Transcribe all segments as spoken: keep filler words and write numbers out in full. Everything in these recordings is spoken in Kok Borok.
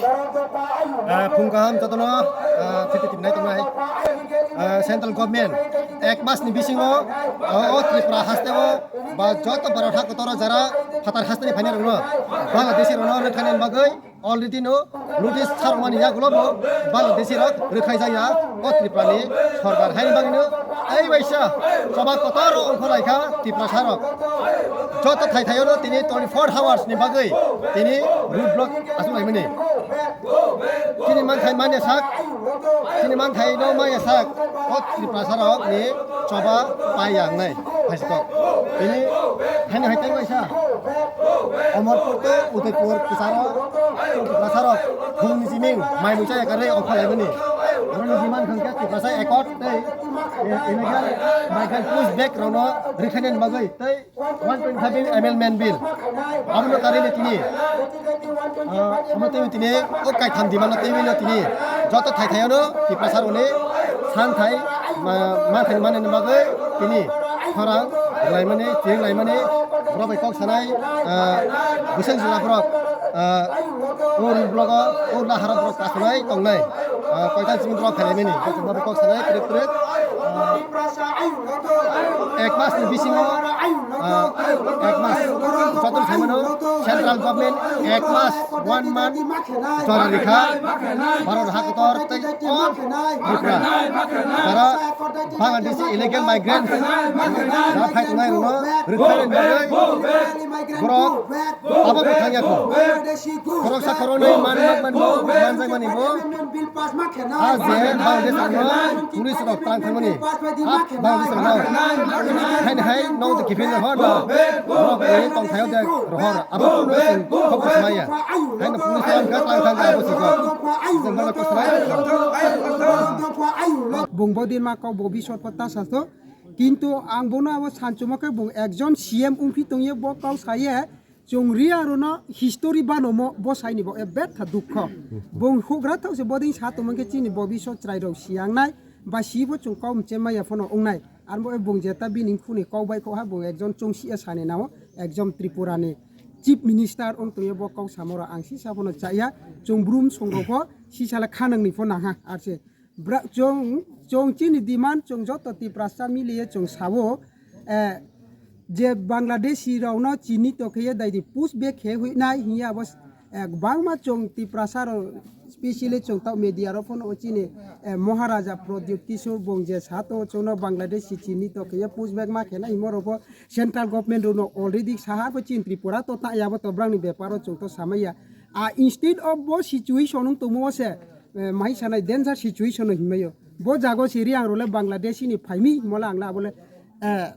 Ah, phung kaham jotono, ah, thiti tibnai tongnai. Ah, central government ek mas ni bisingo, ah, o Tripura haste o ba joto Bharat ha kotoro jara phatar haste ni phainai rokno Bangladeshi rokno rwkhaini bagwi already no notice sarmani yagulo bo Bangladeshi rok rwkhai jaya o Tripura ni sorkar haini bagwi no tei waisa choba kotor ongkhorlaikha Tiprasa rok. Joto thai thaio no tini twenty four hours ni bagwi tini road block asuk laimani. Chini manthai manya sak, chini manthai no manya sak, o Tiprasa rok ni choba pai yang nai, hai se kok. Tini haino hai tei waisa. Amarpur tei Udaipur kwcharo, Tiprasa rok, bumni siming, mai muchai yakar rei okha laimani. Oro ni jiman khangkhe Tiprasa accord tei, eh, illegal migrant push back rokno rikhainani bagwi tei one twenty-five amendment bill. Abono karwi tini, ah, omo tei tini o kaitham demand no tei no tini joto thai thaio no Tiprasa rokni santhai ma-, manthai manani bagwi tini khorang rwlaimani, chirwk laimani, borok bai kok sanai, ah, bwswk jora borok, ah, o road block o, o nahara borok kasunai tongnai, ah, koita chini borok khailaimani, joto borok kok sanai, kwrwk kwrwk, ah, ek mas ni bisingo, ah, ek mas, joto saimano central government ek mas, one month jora rikha, Bharat ha kotor tei o Tripura, jara Bangladeshi illegal migrant, jara phai tongnai rokno rwkhainani bagwi borok abo bo thangya kho. Khoroksa khoroknwi man, man, man, manjakmani bo. Ah, je Bangladesh ano police rok tang thangmani. Ah, Bangladesh ano. Haini hai no de kipin ho no. Rok ni tong thayo de rohor. Abo no sing khobor maya. Haino police rok ka tang thang abo siko. Jeng bala ko srai. Bung bodin ma kok bo bisor ko ta sasto. Kintu ang bono abo sanchuma khe bung ekjon C M wngphi tongye bo kok saye. Chwng Reang rokno history banomo bo saini bo, e betha dukho. Bung hugra thok se boding sa tongmang khe chini bobisot chwrai rok siyangnai, ba sibo chwng kok mche maya phano wngnai. Armo e bung jeta bini khuni kok bai kho ha, bung ekjon chwng si e sani nao, ekjon Tripura ni Chief Minister wng tongyo bo kok samoro ang si sa phano chaya, chwng brum song rok pho si sala khanang ni pho nang ha, arse. Bra-, chwng, chwng chini demand chwng joto Tiprasa miliye chwng sao, eh, je Bangladeshi rokno chini to kheye daidi push back khe huinai hiya abo, eh, bangma chwng Tiprasa rok specially chwng ta media rok phano o chini, eh, Maharaja Pradyut Kishore bong je sa to chwngno Bangladeshi chini to kheye push back ma khenai himo rok bo central government rokno already saha bo chini Tripura to ta yabo to brangni beparo chwng to samaya. A instead of bo situation wng tongmo se, eh, mai sanai danger situation no hinmai o. Bo jago se Reang role Bangladeshi ni phaimi mola angla abole, eh,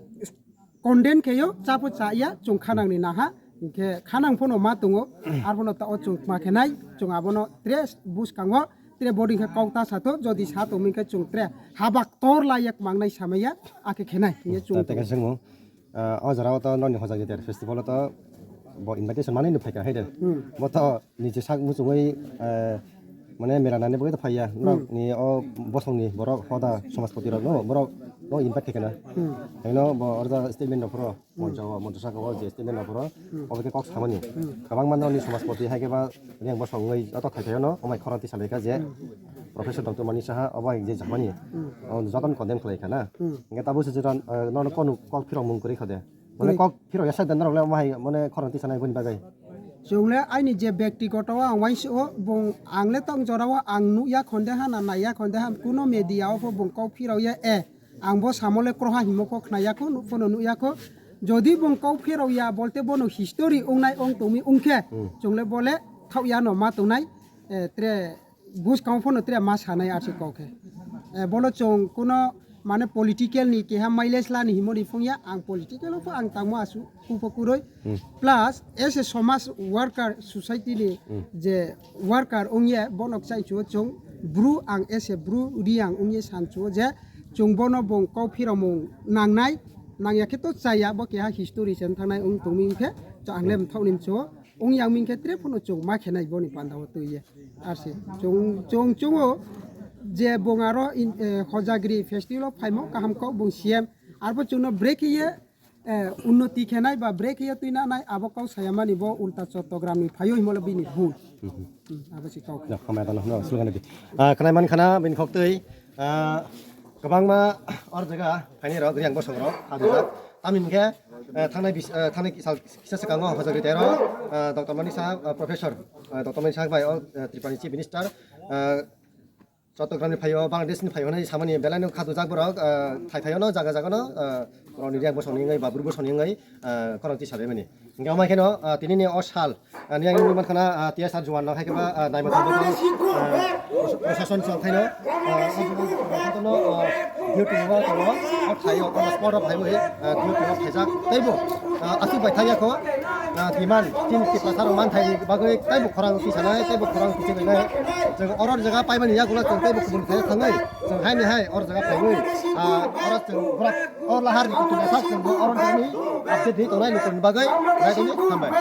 condemn kheyo, chapo cha ya, chwng khanang ni naha, hinkhe khanang phono ma tongo, ar phono ta o chwng ma khenai, chwng abono tre bwskango, tre body khe kok ta sato, jodi sa tongmi khe chwng tre habak tor la yak mangnai samaya, akhe khenai, hinkhe chwng Ta teka tongo. Sengmo. Ah, o jora o to noni hojak ni der festival o to bo invitation manwi no phaikha hai de. Hmm. Bo to niji sak muchungwi, eh, mane mela nani bagwi to phaiya. Hmm. Norok ni o bosong ni borok hoda somajpoti rok no borok no invite khaikha na. Hmm. Haino bo orja statement rok phoro, hmm, moncho o, moncho saka o je statement rok phoro, hmm, obo khe kok samani. Hmm. Kwbangma noni somajpoti hai khe ba Reang bosong wngwi joto khai phaio no, omai khorang tisa laikha je, hmm, Professor Doctor Manik Saha obo hai je jamani. Hmm. O jotono condemn khlai kha na. Hmm. Hingke tabuk se jeta, eh, nono kok, kok phirok mung kwrwi kha de. Mane kwrwi. Kok phirok ya sak de norok le omo hai mane khorang tisa nai boni bagwi. Chwng le aini je bektigoto ang wainsi o bung ang le tong jora o ang nuk ya khonde ha na nai ya khonde ha kuno media o pho bung kok phirok ya e. Ang bo samo le kroha himo kho khnai ya kho nuk phono nuk ya kho. Jodi bung kok phirok ya bolte bono history wngnai wng tongmi wngkhe, hmm, chwng le bo le thok ya no ma tongnai, eh, tre buskang phano tre ma sanai arsi kok khe. Eh, bolo chwng kuno mane political ni keha mileage lani himoni phung ya, ang political o pho ang tangmo asu kupho kuroi. Hmm. Plus, as a somaj worker, society ni, hmm, je worker wng ye, bono chai chuo chwng bru ang as a bru Reang wng ye san chuo je chwng bono bung kok phiromung nangnai, nang ya khe to chaya, bo keha history se wng thangnai wng tongmi wng khe, to ang le, hmm, mthok ni mchuo, wng yang mi wng khe tre phano chwng ma khenai boni panda o twi ye. Arsi, chwng, chwng, chwngo je bung aro in, eh, Hojagri festival o phaimo kaham kok bung C M. Arbo chwngno break ye, eh, unnoti khenai ba break ya twi nanai abo kau sayamani bo ulta Chottogramni phaio himolo bini bhul. Hmm, abo si kau. Ya, khamai dano, no, slogan di. Ah, khnai man khana bini khok twi, ah, kwbangma or jaga phaini rok, riang bosong rok, ha dujak. Tamni hwnkhe, eh, thangnai bis-, eh, thangnai kisa, kisa swkango hojagri tero, eh, Doctor Manik Saha, eh, Professor, eh, Doctor Manik Saha bai o, eh, Tripurani Chief Minister, eh, Chottogramni phaio, Bangladeshni phaio hinwi samani belai no kha dujak borok, ah, thai thaio no, jaga jaga no, ah, borokni riang bosongni wngwi ba bwrwi bosongni wngwi, ah, khorang tisa bai mani. Hingke amai kheno, ah, tini ni o sal, ah, ni ang wngwi mankha na, ah, T S R Juan no hai khe ba, ah, naima tongbo tong, ah, pros-, prosason chwng khaino, ah, o jotono, ah, duty o tongo, o thaio, o spot o phaiwi, ah, duty o phaijak teibo, ah, aswk bai thangya kho, ah, demand, tin Tiprasa rok man thai bagwi teibo khorang tisa nai, teibo khorang tisa nai. Chwng oro jaga paimani yagulo chwng teibo kubun thai thangwi, chwng haini hai oro jaga phaiwi, ah, oro chwng bwrak o lahar ni kutung sak chwng bo oro jagani update di tongnai nukuni bagwi, nai tongni hambai.